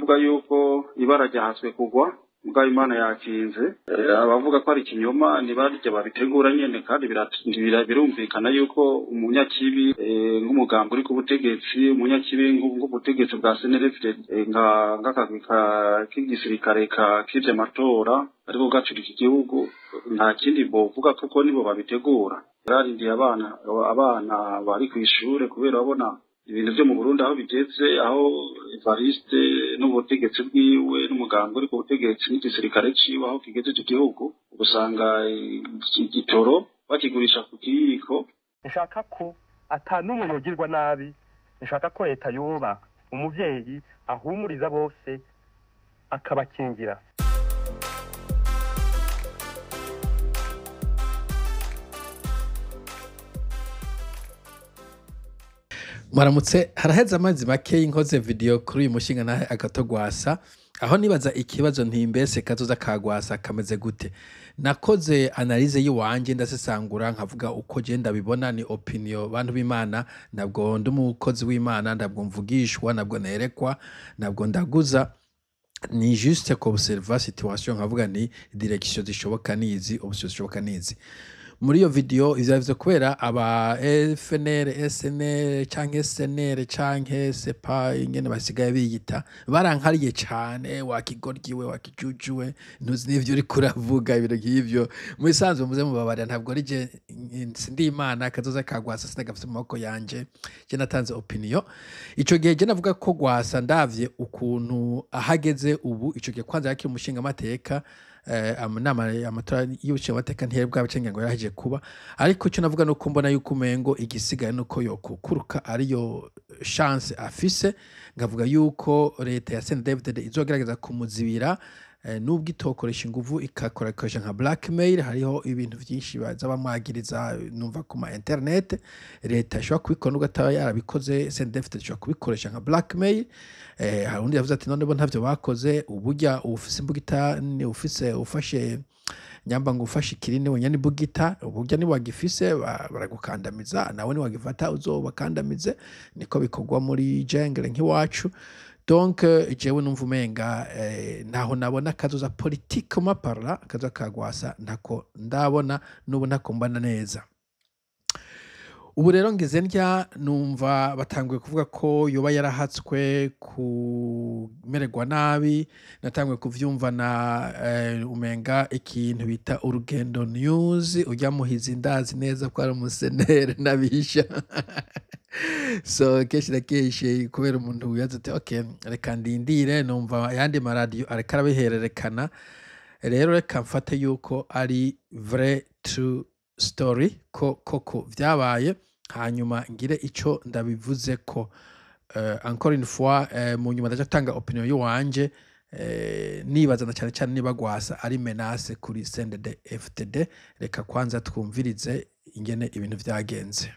Kuvuga yuko ibara ryahatswe kugwa mugabo Imana yakinze. Abavuga ko ari ikinyoma ntibarya babitegura nyene, kandi birumvikana yuko umunyakibi nk'umugambi uri ku butegetsi, umunyakibi nk'ubutegetsi bwa CNDD-FDD, nk'akagwi k'igisirikare kivye amatora ariko gacurika igihugu, nta kindi bovuga kuko nibo babitegura. Yararindiye abana bari kw'ishure kubera babona ibintu vyo mu Burundi aho bigeze, aho Evariste n'ubutegetsi bwiwe n'umugambi uri ku butegetsi n'igisirikare ciwe aho kigejeje igihugu, usanga igitoro bakigurisha ku kiyiko. Nshaka ko ata n'umwe yogirwa nabi, nshaka ko leta yoba umuvyeyi ahumuriza bose akabakingira. Mwaramutse. Haraheze amazi make y'inkoze video kuri uyu mushinga nahe Agathon Rwasa, aho nibaza ikibazo nti: mbese kazoza ka Rwasa kameze gute? Nakoze analyse yiwanje, ndasesangura, nkavuga uko je ndabibona. Ni opinion, bantu b'Imana. Ntabwo ndi umukozi w'Imana, ntabwo mvugishwa, ntabwo nerekwa, ntabwo ndaguza. Ni juste ko observa situation, nkavuga ni direction zishoboka nizi, option zishoboka nizi. Muri iyo video ivyo yavuze kubera aba FNL, SNL canke SNL canke sepa ingene basigaye biyita, barankariye cane: wakigoryiwe, wakijujuwe, ntuzi n'ivyo uriko uravuga, ibintu nk'ivyo. Mu bisanzwe muze mubabarira, ntabwo ari je, sindi Imana. Kazoza ka Rwasa sinagafise mu maboko yanje. Je natanze opinion ico gihe. Je navuga ko Rwasa, ndavye ukuntu ahageze ubu, ico gihe kwanza yakiri umushinga amateka, amanama amatora y'ubushingamateka ntiyari bwabe ngo yarahejeje kuba. Ariko icyo navuga nuko mbona yuko umengo igisigaye nuko yokukuruka, ariyo chance afise. Ngavuga yuko leta ya CNDD-FDD izogerageza kumuzibira, nubwo itokoresha inguvu, ikakoresha nka blackmail. Hariho ibintu vyinshi baza bamwagiriza, numva ku ma internet. Leta ishobora kubikora nubwo ataba yarabikoze. CNDD-FDD ishobora kubikoresha nka blackmail. Hari undi yavuze ati: none bo ntavyo bakoze? Uburya ufise imbugita ni ufise ufashe nyamba ngo ufashe ikirini wenyene imbugita, uburya niwagifise baragukandamiza, nawe niwagifata uzobakandamize. Niko bikorwa muri jungle nk'iwacu. Donc jewe numva umenga ntaho nabona kazoza politiquement parlant. Kazoza ka Rwasa ntako ndabona n'ubu, ntako mbona neza. Ubu rero ngize ndya numva batanguye kuvuga ko yoba yarahatswe kumererwa nabi. Natanguye kuvyumva na umenga ikintu bita Urugendo News, ujya muhizi ndazi neza ko ari umusenere n'abisha. So kenshi na kenshi kubera umuntu wibaza ati: okay, reka ndindire, numva ayandi maradiyo ariko arabihererekana, rero reka mfate yuko ari vrai, true story, ko koko vyabaye, hanyuma ngire ico ndabivuze ko. Encore une fois, mu nyuma ndaja gutanga opinion yiwanje, nibaza na cyane cyane niba Rwasa ari menace kuri CNDD FDD. Reka kwanza twumvirize ingene ibintu vyagenze.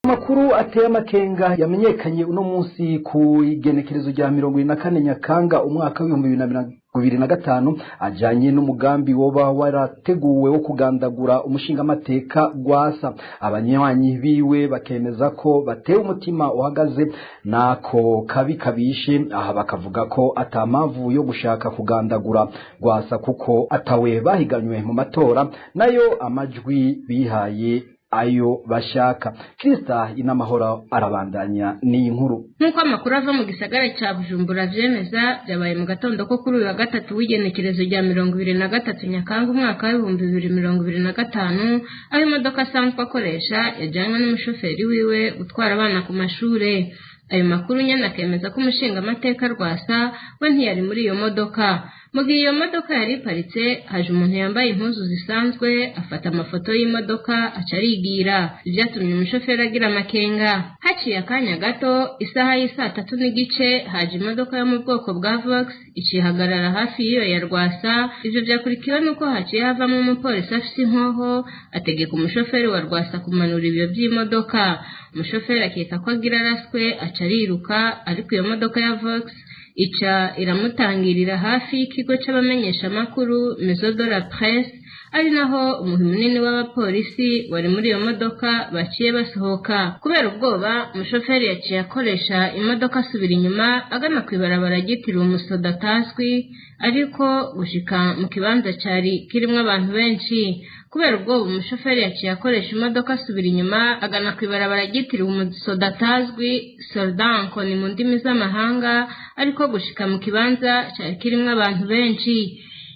Amakuru ateye amakenga yamenyekanye uno munsi ku igenekerezo rya 24 Nyakanga umwaka w'2025 ajanye n'umugambi woba warateguwe wo kugandagura umushingamateka Rwasa. Abanywanyi biwe bakemeza ko batewe umutima uhagaze nako kabi kabishe. Aha bakavuga ko atampamvu yo gushaka kugandagura Rwasa, kuko atawe bahiganywe mu matora, nayo amajwi bihaye ayo bashaka. Krista Inamahoro arabandanya n'iyi nkuru. Nk'uko amakuru ava mu gisagara cya Bujumbura vyemeza, byabaye mu gatondo ko kuri uyu wa gatatu w'igenekerezo rya 23 Nyakanga umwaka w'2025, aho imodoka asanzwe akoresha yajanywe n'umushoferi wiwe gutwara abana ku mashure. Ayo makuru nyene akemeza ko umushingamateka Rwasa we ntiyari muri iyo modoka. Mu gihe iyo modoka yari iparitse, haje umuntu yambaye impuzu zisanzwe, afata amafoto y'imodoka, aca arigira. Ibyatumye umushoferi agira amakenga. Haciye akanya gato, isaha y'isaa 3:30, haje imodoka yo mu bwoko bwa Vox, icihagarara hafi y'iyo ya Rwasa. Ivyo vyakurikiwe n'uko haciye havamo umupolisi afise inkoho, ategeka umushoferi wa Rwasa kumanura ibiyo vy'imodoka. Umushoferi akeka ko agira araswe, aca ariruka, ariko iyo modoka ya Vox ica iramutangirira hafi y'ikigo c'abamenyeshamakuru Maison de la Presse. Ari naho umuhi munini w'abapolisi wari muri iyo modoka baciye basohoka. Kubera ubwoba, umushoferi yaciye akoresha imodoka asubira inyuma agana ku ibarabara ryitiriwe umusoda atazwi, ariko gushika mu kibanza cari kirimwo abantu benshi. Kubera ubwoba, umushoferi yaciye akoresha imodoka asubira inyuma agana ku ibarabara ryitiriwe umusoda atazwi, Soldat Inconnu mu ndimi z'amahanga, ariko gushika mu kibanza cari kirimwo abantu benshi.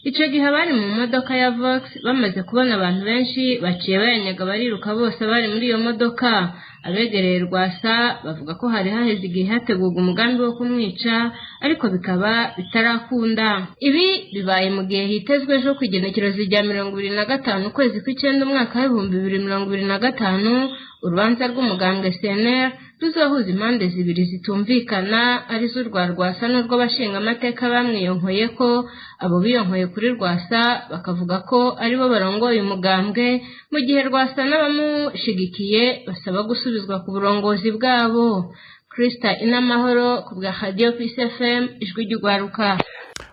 Ico gihe abari mu modoka ya Vox bamaze kubona abantu benshi baciye bayanyaga bariruka bose bari muri iyo modoka. Abegereye Rwasa bavuga ko hari haheze igihe hategurwa umugambi wo kumwica, ariko bikaba bitarakunda. Ibi bibaye mu gihe hitezwe ejo ku igenekerezo rya 25 ukwezi kw'icenda umwaka w'2025 urubanza rw'umugambwe CNL ruzohuza impande zibiri zitumvikana, arizo urwa Rwasa n'urw'abashingamateka bamwiyonkoye ko. Abo biyonkoye kuri Rwasa bakavuga ko aribo barongoye umugambwe, mu gihe Rwasa n'abamushigikiye basaba gusubizwa ku burongozi bwabo. Krista Inamahoro ku bwa Radio Peace FM, Ijwi ry'Urwaruka.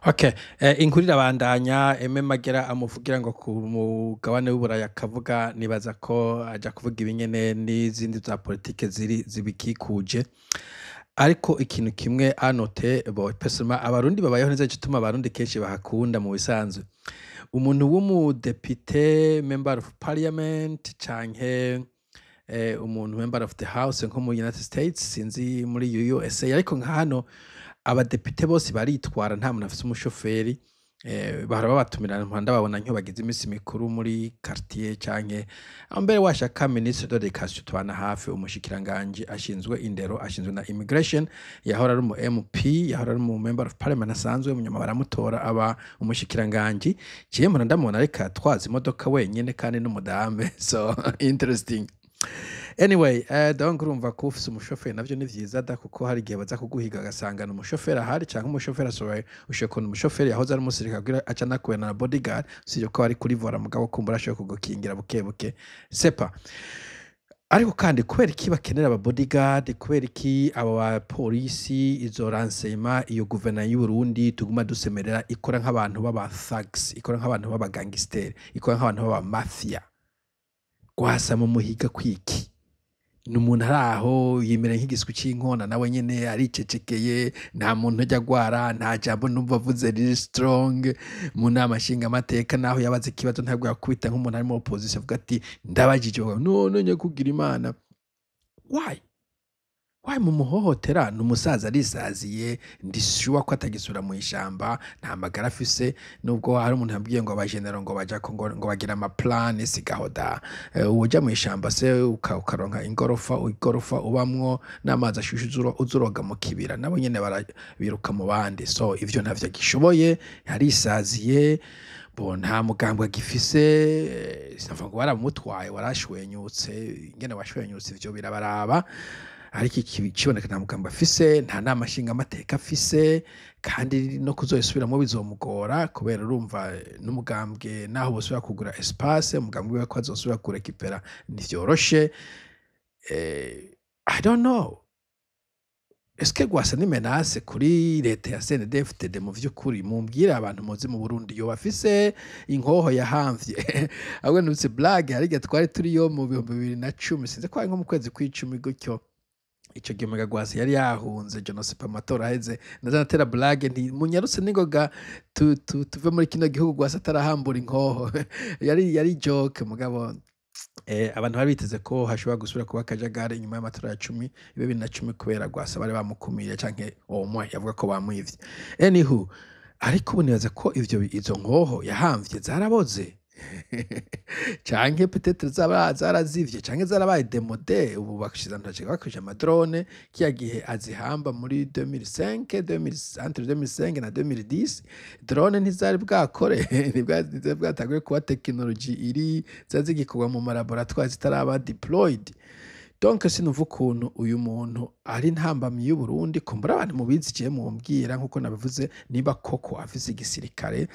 Okay, inkuru irabandanya. Eme Magera amuvugira ngo ku mugabane w'Uburaya akavuga, nibaza ko aja kuvuga ibinyene n'izindi za politike ziri zibikikuje. Ariko ikintu kimwe anote bo personnellement, Abarundi babayeho neza, gituma Abarundi kenshi bahakunda. Mu bisanzwe umuntu w'umudepite, member of parliament, canke umuntu member of the house nko mu United States, sinzi muri USA, ariko nka hano abadepite bose baritwara, nta muntu afise umushoferi. Bahora babatumira, mpanda babona nk'iyo bagize iminsi mikuru muri quartier, canke aho mbere washaka ministre de l'éducation tubana hafi, umushikiranganji ashinzwe indero, ashinzwe na immigration, yahora ari umu MP, yahora ari umu member of parliament asanzwe, munyuma baramutora aba umushikiranganji. Jewe mpora ndamubona ariko atwaza imodoka wenyene kandi n'umudame, so interesting. Anyway, donc urumva ko ufise umushoferi navyo ni vyiza da, kuko hari igihe baza kuguhiga agasangana umushoferi ahari, canke umushoferi asohoye ushoboye kubona umushoferi yahoze ari umusirikare kugira aca anakubena na bodyguard. Sivyo ko ari kuri volant, mugabo kumbura ashoboye kugukingira buke buke sepa. Ariko kandi kubera iki bakenera aba bodyguard? Kubera iki abo bapolisi, izo renseignement, iyo guverinoma y'u Burundi tuguma dusemerera ikora nk'abantu b'aba thugs, ikora nk'abantu b'aba gangster, ikora nk'abantu b'aba mafia? Rwasa mu muhiga kwiki? Ni umuntu ari aho yimera nk'igiswi c'inkona, nawe nyene aricecekeye, nta muntu ajya agwara, nta jambo numva avuze riri strong mu nama nshingamateka. Naho yabaze ikibazo ntabwo yakubita nk'umuntu ari mu opposition avuga ati ndabajije, none nyakugira Imana. Why mumuhohotera? Ni umusaza arisaziye, ndi sure ko atagisura mu ishamba, nta magara afise. Nubwo hari umuntu yambwiye ngo abajenero ngo baja ko ngo bagira ama plan, sigaho da. Uja mu ishamba se ukaronka igorofa ubamwo n'amazi ashushe, uzuroga mu kibira, nabo nyene barabiruka mu bandi. So ivyo ntavyo agishoboye, yarisaziye. Bo nta mugambwe agifise, sinavuga ngo baramutwaye, warashwenyutse, ingene washwenyutse ivyo birabaraba. Ariko iki kiboneka, nta mugambwe afise, nta nama nshingamateka afise, kandi no kuzoyisubiramwo bizomugora, kubera urumva n'umugambwe naho bosubira kugura espace, umugambwe wiwe ko azosubira kurekipera ntivyoroshe. I don't know. Est-ce que Rwasa ni menace kuri leta ya CNDD-FDD? Mu vy'ukuri mumbwire, abantu muzi mu Burundi yoba afise inkoho yahamvye? Ahubwo nutse blague, hari igihe twari turiyo mu 2010, sinzi ko ari nko mu kwezi kw'icumi gutyo, ico gihe umenga Rwasa yari yahunze, je ne sais pas, amatora aheze, naza natera blague nti munyarutse ningoga tuve muri kino gihugu Rwasa atarahambura inkoho. Yari joke, mugabo abantu bari biteze ko hashobora gusubira kuba akajagari inyuma y'amatora ya 2010, kubera Rwasa bari bamukumiriye canke au moins yavuga ko bamwivye. Anywho, ariko ubu nibaza ko ivyo izo nkoho yahamvye zaraboze, canke peut-être zaba zarazivye, canke zarabaye démodé. Ubu bashize bakoresha ama drone. Kiya gihe azihamba muri 2005, 2000, entre 2005 na 2010, drone ntizari bwakore, ntizari bwatanguye kuba technology iri, zari zigikorwa mu ma laboratoire, zitaraba deployed. Donc sinumva ukuntu uyu muntu Ari ntambamyi y'Uburundi. Kumbura abantu mubizi, je mumbwira, nkuko nabivuze, niba koko afise igisirikare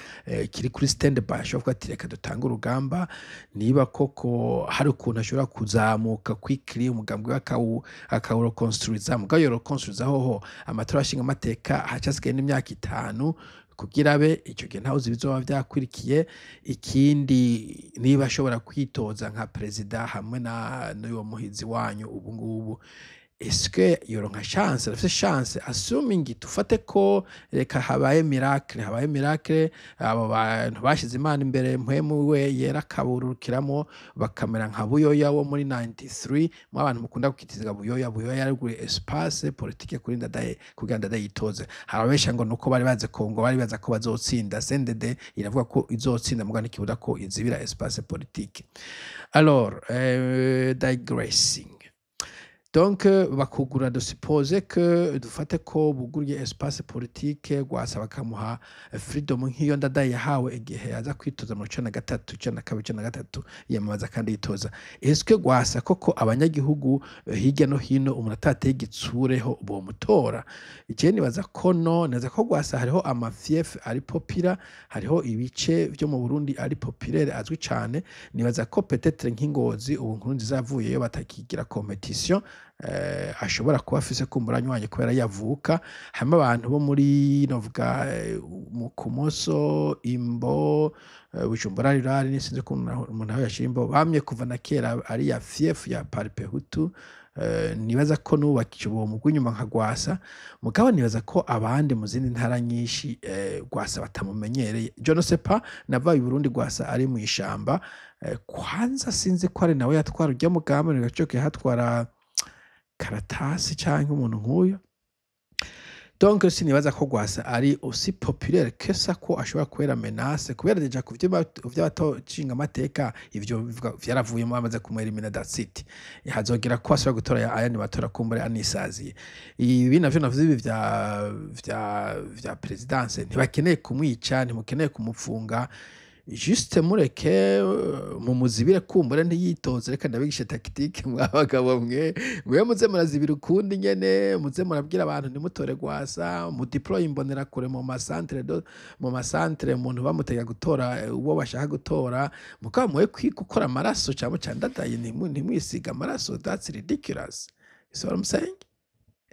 kiri kuri stand by, ashobora kuvuga ati: "Reka dutange urugamba." Niba koko hari ukuntu ashobora kuzamuka quickly, umugambi we akawureconstruiza, mugabo yoreconstruiza hoho amatora ashinga amateka hacasigaye n'imyaka 5 kugira abe. Ico gihe ntawe uzi ibizoba vyakwirikiye. Ikindi, niba ashobora kwitoza nka perezida hamwe na n'uwo muhizi wanyu ubu ngubu, eske yoronka chance? Arafise chance? Assuming, tufate ko reka habaye miracle, habaye miracle, abo bantu bashize Imana imbere, mpwemu we yera akaburukiramo, bakamera nka Buyoya wo muri 93. Mu abantu mukunda kwitiza Buyoya, Buyoya yaruguye espace politique kuri Ndadaye kugira Ndadaye yitoze. Harabesha ngo nuko bari baze ko ngo bari baza ko bazotsinda. CNDD iravuga ko izotsinda, mugabo ntikibuza ko izibira espace politique. Alors, digressing. Donc bakugura, de supposer que, dufate ko buguriye espace politique Rwasa, bakamuha freedom nk'iyo Ndadaye yahawe igihe yaza kwitoza mu 93, 92, 93, yiyamamaza kandi yitoza. Est-ce que Rwasa koko abanyagihugu hirya no hino, umuntu atateye igitsureho, bomutora? Je nibaza ko no, nibaza ko Rwasa hariho amafiefs ari populaires, hariho ibice vyo mu Burundi ari populaire, azwi cane. Nibaza ko peut-être nk'Ingozi, ubu Nkurunziza yavuyeyo, batakigira compétition, ashobora kuba afise kumbura anywanye kubera yavuka hamwe. Abantu bo muri, novuga, mu Kumoso, Imbo, Bujumbura Rurale, nisinzi ko umuntu aho yashira Imbo, bamye kuva na kera ari ya fief ya Palipehutu. Nibaza ko nubakije uwo mugwi inyuma nka Rwasa. Mugabo nibaza ko abandi mu zindi ntara nyinshi Rwasa batamumenyereye. Je ne sais pas, navaye i Burundi Rwasa ari mu ishamba. Kwanza sinzi ko ari nawe yatwara urya mugambi, nigacoke hatwara Karatasi canke umuntu nk'uyo. Donc sinibaza ko Rwasa ari aussi populaire que ça, ko ashobora kubera menace, kubera déjà ku vy'abatoshinga amateka ivyo vyaravuyemo, bamaze kumwelimina, that's it. Hazogera ko asubira gutora ayandi matora, kumbure anisaziye. Ibi navyo navuze, ibi vya présidence, ntibakeneye kumwica, ntimukeneye kumupfunga, juste mureke, mumuzibire kumbure ntiyitoze. Reka ndabigishe tactique, mwa bagabo mwe. Mwe muze murazibira ukundi nyene, muze murabwira abantu ntimutore Rwasa, mudeploy imbonerakure mu macentres, umuntu bamutega gutora uwo bashaka gutora. Mugabo mwe kwiga gukora amaraso cyangwa candadaye, ntimwisiga amaraso. That's ridiculous, you see what I'm saying?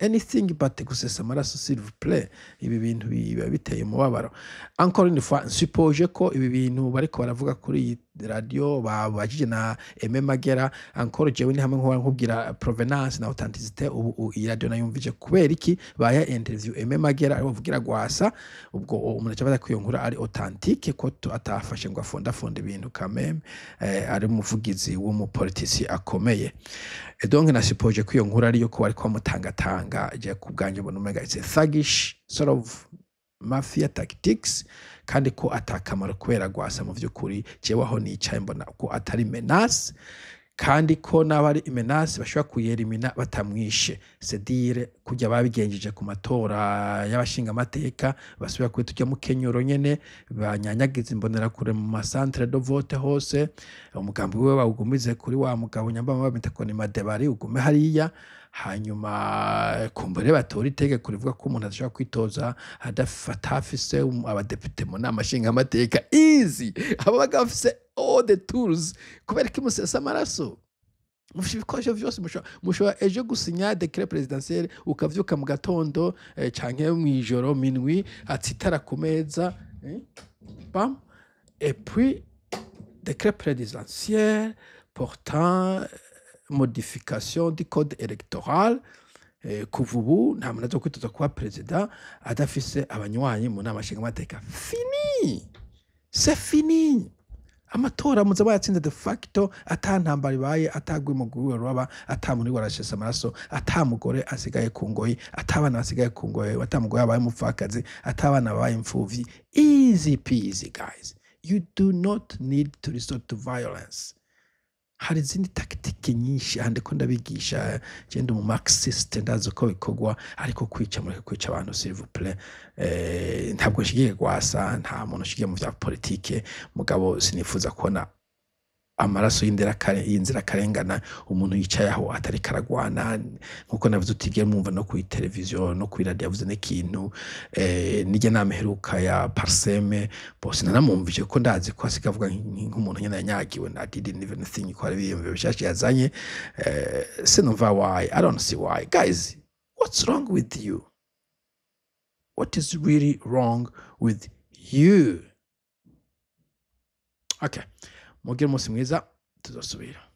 Anything but gusesa amaraso, s'il vous plaît. Ibi bintu biba biteye umubabaro. Encore une fois, nsuppose ko ibi bintu bariko baravuga kuri iyi radio babajije na Aime Magera. Encore jewe ni hamwe nkora nkubwira provenance na authenticité. Ubu iyi radio nayumvije kubera iki baya interview Aime Magera ari bavugira Rwasa. Ubwo umuntu acabaza ko iyo nkuru ari authentique, ko atafashe ngo afondafonde ibintu quand même, ari umuvugizi w'umupolitisi akomeye. Et donc nasuppoje ko iyo nkuru ariyo, ko bariko bamutangatanga. Je ku bwanje mbona umenga it's a thuggish sort of mafia tactics, kandi ko atakamaro, kubera Rwasa mu vy'ukuri jewe aho nicaye mbona ko atari menace, kandi ko n'aba ari menace bashobora kuyelimina batamwishe, c'est-à-dire kurya babigenjeje ku matora y'abashingamateka, basubira kuri tujya mu kenyoro nyene, banyanyagiza imbonerakure mu macentres de vote hose, umugambi wiwe bawugumize kuri wa mugabo nyamba bamwita ko ni Madebari, ugume hariya. Hanyuma kumbure batora itegeko rivuga ko umuntu adashobora kwitoza atafise abadepite mu nama nshingamateka. Easy, abo bagabo bafise all the tools. Kubera ko imusesa amaraso, mufite ibikoresho vyose, mushobora ejo gusinya décret présidentiel, ukavyuka mu gatondo canke mw'ijoro minuit, atsitara ku meza, bam, et puis décret présidentiel portant modification du code électoral, kuva ubu nta muntu azokwitoza kuba perezida adafise abanywanyi mu nama nshingamateka. Fini, c'est fini. Amatora muza bayatsinze de facto, ata ntambara ibaye, atagwimo rwaba, ata muntu uriko arashesa amaraso, ata mugore asigaye ku ngoyi, ata abana basigaye ku ngoyi, ata mugore abaye umupfakazi, ata abana babaye imfuvyi. Easy peasy, guys. You do not need to resort to violence. Hari izindi tactique nyinshi aha ndiko ndabigisha. Je ndi umu marxiste, ndazi uko bikorwa, ariko kwica, mureke kwica abantu, s'il vous plaît. Ntabwo nshigiye Rwasa, nta muntu ushigiye mu vya politike, mugabo sinifuza kubona Amaraso y'inzirakarengana, umuntu yicaye aho atariko aragwana, nkuko navuze, utigera mwumva no kuri televiziyo no kuri radio yavuze n'ikintu. Nijya nama iheruka ya PARCEM bose nanamwumvije, ko ndazi ko asiga avuga nk'umuntu nyene yanyagiwe na didn't even think ko hari ibiyumviro bishasha yazanye. Sinumva why, I don't see why. Guys, what's wrong with you? What is really wrong with you? Okay, mugire umunsi mwiza, tuzosubira.